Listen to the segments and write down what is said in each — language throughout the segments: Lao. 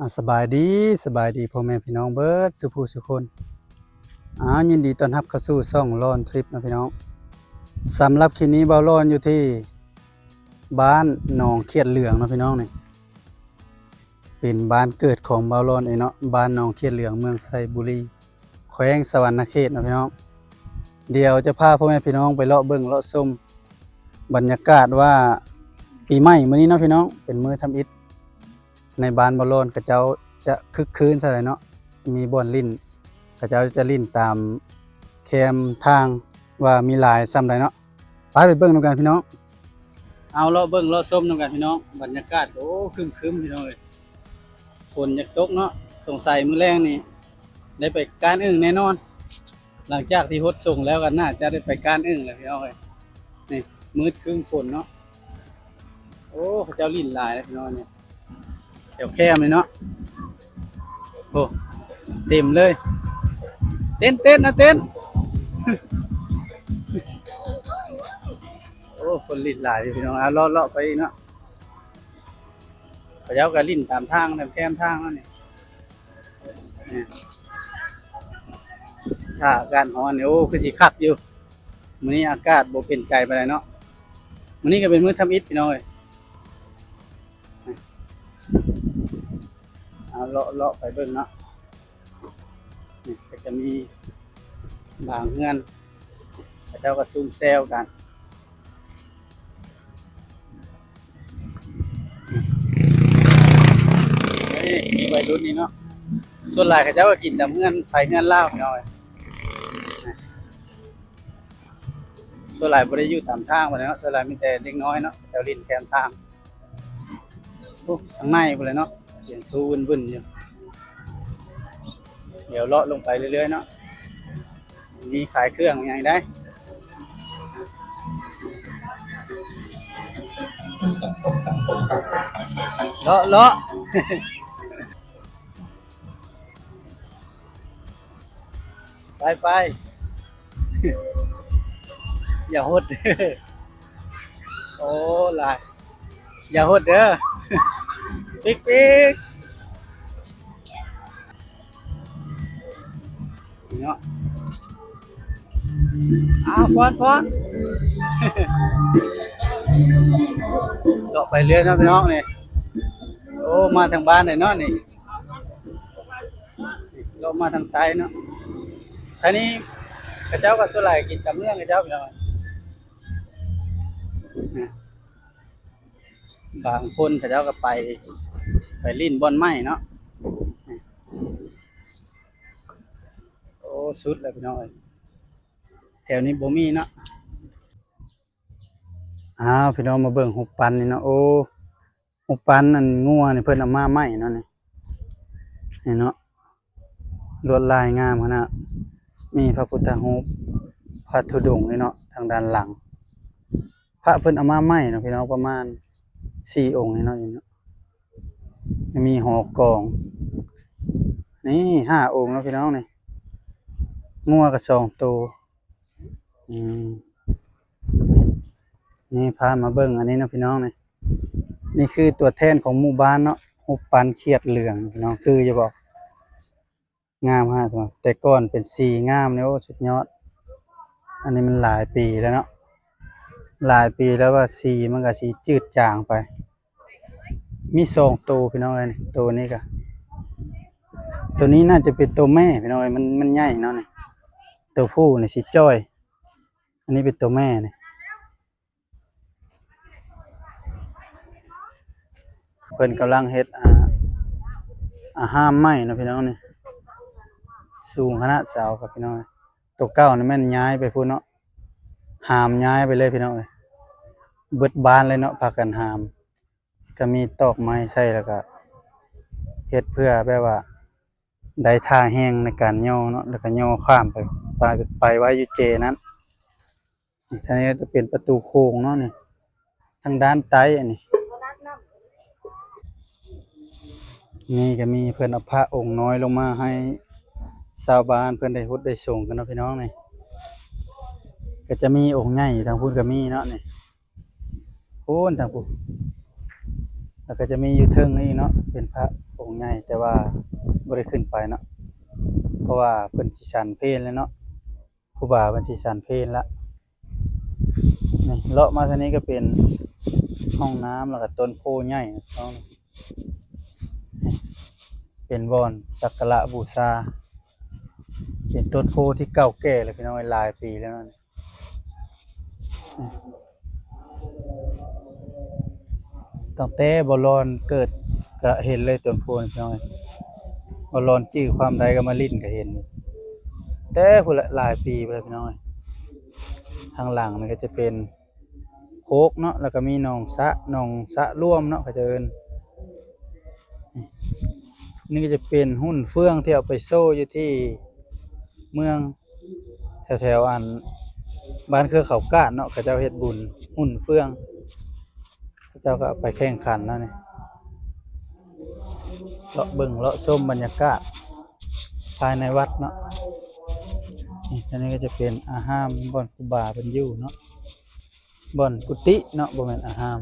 ອາ ສະບາຍດີ ສະບາຍດີພໍ່ແມ່ພີ່ນ້ອງເບິດສູ່ຜູ້ສູ່ຄົນ. ອາ ຍິນດີຕ້ອນຮັບເຂົ້າສູ່ຊ່ອງລອນທຣິບເນາະພີ່ນ້ອງ. ສຳລັບຄລິບນີ້ບ່າວລອນຢູ່ທີ່ບ້ານໜອງຂຽດເຫຼືອງເນາະພີ່ນ້ອງ. ນີ້ເປັນບ້ານເກີດຂອງບ່າວລອນເອງເນາະ, ບ້ານໜອງຂຽດເຫຼືອງ ເມືອງໄຊບູລີ ແຂວງສະຫວັນນະເຂດເນາະພີ່ນ້ອງ. ດຽວຈະພາພໍ່ແມ່ພີ່ນ້ອງໄປເລາະເບິ່ງເລາະຊົມບັນຍາກາດວ່າປີໃໝ່ມື້ນີ້ເນາະພີ່ນ້ອງ, ເປັນມື້ທຳອິດໃນບ້ານບ່າວລອນ ເຂົາເຈົ້າຈະຄຶກຄື້ນສ່ຳໃດເນາະ, ມີບ່ອນຫຼິ້ນ ເຂົາເຈົ້າຈະຫຼິ້ນຕາມແຄມທາງວ່າມີຫຼາຍສ່ຳໃດເນາະ. ໄປ ໄປເບິ່ງນຳກັນພີ່ນ້ອງ. ເອົາ ເລາະເບິ່ງເລາະຊົມນຳກັນພີ່ນ້ອງ. ບັນຍາກາດ ໂອ້ ຄຶ້ມໆ ພີ່ນ້ອງເອີຍ, ຝົນຢາກຕົກເນາະ. ສົງໄສມື້ແລງນີ້ໄດ້ໄປກ້ານອຶ່ງແນ່ນອນ, ຫຼັງຈາກທີ່ຫົດສົງແລ້ວກໍໜ້າຈະໄດ້ໄປກ້ານອຶ່ງແລ້ວພີ່ນ້ອງເອີຍ. ນີ້ມືດຄຶ້ມຝົນເນາະ. ໂອ້ ເຂົາເຈົ້າຫຼິ້ນຫຼາຍແລ້ວພີ່ນ້ອງນີ້. ແຖວແຄມເລີຍເນາະ. ໂອ້ ເຕັມເລີຍ. ເຕັ້ນ ເຕັ້ນນະ ເຕັ້ນ. ໂອ້ ຄົນຫຼິ້ນຫຼາຍຢູ່ພີ່ນ້ອງ. ເອົາ ເລາະ ເລາະໄປອີກເນາະ. ເຂົາເຈົ້າກໍຫຼິ້ນຕາມທາງ ຕາມແຄມທາງເນາະນີ້. ນີ້ ຖ້າອາກາດຮ້ອນນີ້ ໂອ້ ຄືຊິຄັກຢູ່. ມື້ນີ້ອາກາດບໍ່ເປັນໃຈປານໃດເນາະ. ມື້ນີ້ກໍເປັນມື້ທຳອິດພີ່ນ້ອງເອີຍ. ເອົາ ເລາະ ເລາະໄປເບິ່ງເນາະ. ນີ້ກໍຈະມີບາງເຮືອນ ເຂົາເຈົ້າກໍຊຸມແຊວກັນ. ນີ້ມີໄວລຸ້ນນີ້ເນາະ, ສ່ວນຫຼາຍເຂົາເຈົ້າກໍກິນຕາມເຮືອນໃຜເຮືອນລາວພີ່ນ້ອງເອີຍ. ສ່ວນຫຼາຍບໍ່ໄດ້ຢູ່ຕາມທາງປານໃດເນາະ, ສ່ວນຫຼາຍມີແຕ່ເດັກນ້ອຍເນາະ ແຖວຫຼິ້ນແຄມທາງ. ໂອ້ ທາງໃນພຸ້ນແຫຼະເນາະ, ສຽງຕູ້ວຶ້ນໆຢູ່. ດຽວເລາະລົງໄປເລື້ອຍໆເນາະ, ມີຂາຍເຄື່ອງຫຍັງໄດ້. ເລາະ ເລາະ. ໄປ ໄປ ຢ່າຫົດ. ໂອ້ ຫຼາຍ ຢ່າຫົດເດີ. ປິກໆ ເນາະ. ອ້າວ ຟ້ອນ ຟ້ອນ. ເລາະໄປເລື້ອຍເນາະພີ່ນ້ອງນີ້. ໂອ້ ມາທາງບ້ານເລີຍເນາະນີ້. ເລາະມາທາງໃຕ້ເນາະ. ທາງນີ້ເຂົາເຈົ້າກໍສ່ວນຫຼາຍກິນຕຳເຮືອງເຂົາເຈົ້າພີ່ນ້ອງ. ບາງຄົນເຂົາເຈົ້າກໍໄປ ໄປຫຼິ້ນບ່ອນໄມ້ເນາະ. ໂອ້ ສຸດແລ້ວພີ່ນ້ອງເອີຍ, ແຖວນີ້ບໍ່ມີເນາະ. ອ້າວ ພີ່ນ້ອງ ມາເບິ່ງຮູບປັ້ນນີ້ເນາະ. ໂອ້ ຮູບປັ້ນອັນງົວນີ້ເພິ່ນເອົາມາໃໝ່ເນາະນີ້. ນີ້ເນາະ ລວດລາຍງາມຂະໜາດ, ມີພະພຸດທະຮູບ ພະທຸດົງນີ້ເນາະ ທາງດ້ານຫຼັງ. ພະເພິ່ນເອົາມາໃໝ່ເນາະພີ່ນ້ອງ, ປະມານສີ່ອົງນີ້ເນາະ. ນີ້ເນາະ ມີຫໍກອງ ນີ້ຫ້າອົງເນາະພີ່ນ້ອງນີ້. ງົວກໍສອງໂຕ. ອືມ ນີ້ພາມາເບິ່ງອັນນີ້ເນາະພີ່ນ້ອງນີ້. ນີ້ຄືຕົວແທນຂອງໝູ່ບ້ານເນາະ, ຮູບປັ້ນຂຽດເຫຼືອງພີ່ນ້ອງ, ຄືຢູ່ບໍ່? ງາມຂະໜາດ. ແຕ່ກ່ອນເປັນສີງາມເລີຍ, ໂອ້ ສຸດຍອດ. ອັນນີ້ມັນຫຼາຍປີແລ້ວເນາະ, ຫຼາຍປີແລ້ວວ່າສີມັນກໍຊິຈືດຈາງໄປ. ມີສອງໂຕພີ່ນ້ອງເອີຍ, ໂຕນີ້ກະ ໂຕນີ້ໜ້າຈະເປັນໂຕແມ່ພີ່ນ້ອງເອີຍ, ມັນ ມັນໃຫຍ່ເນາະນີ້. ໂຕຜູ້ນີ້ຊິຈ່ອຍ, ອັນນີ້ເປັນໂຕແມ່ນີ້. ເພິ່ນກຳລັງເຮັດ ອ່າ ອ່າ ຮ່າມໄມ້ເນາະພີ່ນ້ອງນີ້, ສູງຂະໜາດເສົາຄັບພີ່ນ້ອງ. ໂຕເກົ່ານີ້ແມ່ນຍ້າຍໄປພຸ້ນເນາະ, ຮ່າມຍ້າຍໄປເລີຍພີ່ນ້ອງເອີຍ. ເບິດບ້ານເລີຍເນາະ, ພາກັນຮ່າມ. ກໍມີຕອກໄມ້ໃສ່ ແລ້ວກໍ ເຮັດເພື່ອແບບວ່າໄດ້ທ່າແຮງໃນການຍໍເນາະ ແລ້ວກໍຍໍຂ້າມໄປ ໄປ ໄປໄວ້ຢູ່ເຈນັ້ນ. ນີ້ ທາງນີ້ຈະເປັນປະຕູໂຂງເນາະນີ້ ທາງດ້ານໃຕ້ອັນນີ້. ນີ້ກໍມີເພິ່ນເອົາພະອົງນ້ອຍລົງມາໃຫ້ຊາວບ້ານເພິ່ນໄດ້ຫົດໄດ້ສົງກັນເນາະພີ່ນ້ອງ. ນີ້ກໍຈະມີອົງໃຫຍ່ ທາງພຸ້ນກໍມີເນາະນີ້ ພຸ້ນທາງພຸ້ນ ແລ້ວກໍຈະມີຢູ່ເທິງນີ້ເນາະ ເປັນພະອົງໃຫຍ່ ແຕ່ວ່າບໍ່ໄດ້ຂຶ້ນໄປເນາະ ເພາະວ່າເພິ່ນຊິສັນເພນແລ້ວເນາະ. ຄູບາເພິ່ນຊິສັນເພນລະ. ນີ້ເລາະມາທາງນີ້ກໍເປັນຫ້ອງນ້ຳ ແລ້ວກໍຕົ້ນໂພໃຫຍ່ເນາະ ເປັນບ່ອນສັກກາລະບູຊາ ເປັນຕົ້ນໂພທີ່ເກົ່າແກ່ແລ້ວພີ່ນ້ອງເອີຍ ຫຼາຍປີແລ້ວເນາະ. ຕັ້ງແຕ່ບໍ່ລອນເກີດກະເຫັນເລີຍຕົ້ນໂພນີ້ພີ່ນ້ອງເອີຍ. ບໍ່ລອນຈື່ຄວາມໃດກໍມາຫຼິ້ນກະເຫັນ ແຕ່ພຸ້ນລະ ຫຼາຍປີພຸ້ນລະພີ່ນ້ອງເອີຍ. ທາງຫຼັງນີ້ກໍຈະເປັນໂຄກເນາະ ແລ້ວກໍມີໜອງສະ ໜອງສະລວມເນາະ ເຂົາເຈົ້າເອີ້ນ. ນີ້ກໍຈະເປັນຫຸ່ນເຟືອງທີ່ເອົາໄປໂຊຢູ່ທີ່ເມືອງ ແຖວໆ ອັນ ບ້ານເຄືອເຂົາກາດເນາະ ເຂົາເຈົ້າເຮັດບຸນຫຸ່ນເຟືອງ ເຂົາເຈົ້າກໍເອົາໄປແຂ່ງຂັນເນາະ. ນີ້ເລາະເບິ່ງເລາະຊົມບັນຍາກາດພາຍໃນວັດເນາະ. ນີ້ ອັນນີ້ກໍຈະເປັນອາຮາມ ບ່ອນຄູບາເພິ່ນຢູ່ເນາະ ບ່ອນກຸຕິເນາະ ບໍ່ແມ່ນອາຮາມ.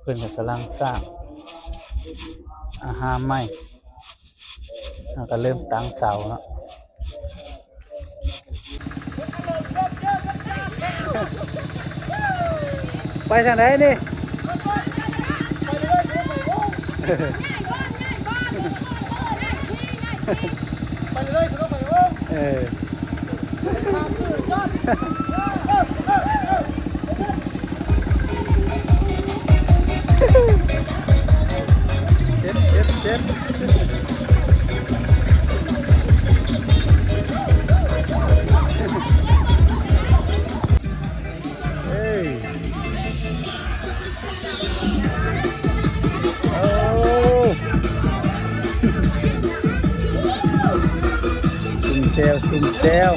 ເພິ່ນກໍກຳລັງສ້າງອາຮາມໃໝ່ ເຮົາກໍເລີ່ມຕັ້ງເສົາເນາະ. ໄປທາງໃດນີ້? ໄປເລີຍ ເອີ. ເຈັບ ເຈັບ ເຈັບ. ເອີ ໂອ້ ຊຸມແຊວ ຊຸມແຊວ.